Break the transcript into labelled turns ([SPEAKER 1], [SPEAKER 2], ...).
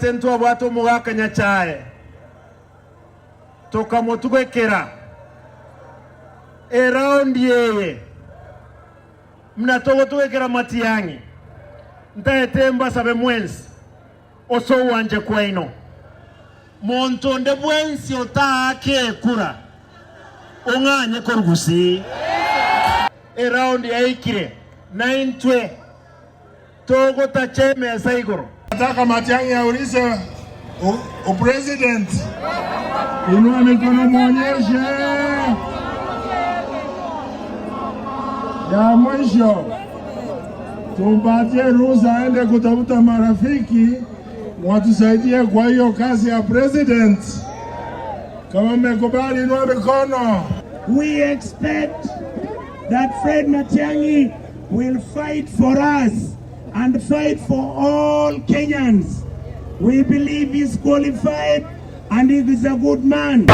[SPEAKER 1] Ntwabwate ntwabwate omogaka Nyachae, tokamotugekera eraundi eye buna togotugekera Matiang'i. Ntaete mbasabe mwensi ase ogwancha kwaino, monto onde bwensi otaake ekura ong'anye korwa Gusii. Eraundi yaikire, naintwe Togotacha emesa igoro.
[SPEAKER 2] Nataka Matiang'i aulize upresident. Inua mikono muonyeshe. Ya mwisho tumpatie ruhusa aende kutafuta marafiki watusaidie kwa hiyo kazi ya president. Kama mmekubali, inua mikono.
[SPEAKER 3] We expect that Fred Matiang'i will fight for us and fight for all Kenyans. We believe he's qualified and he is a good man.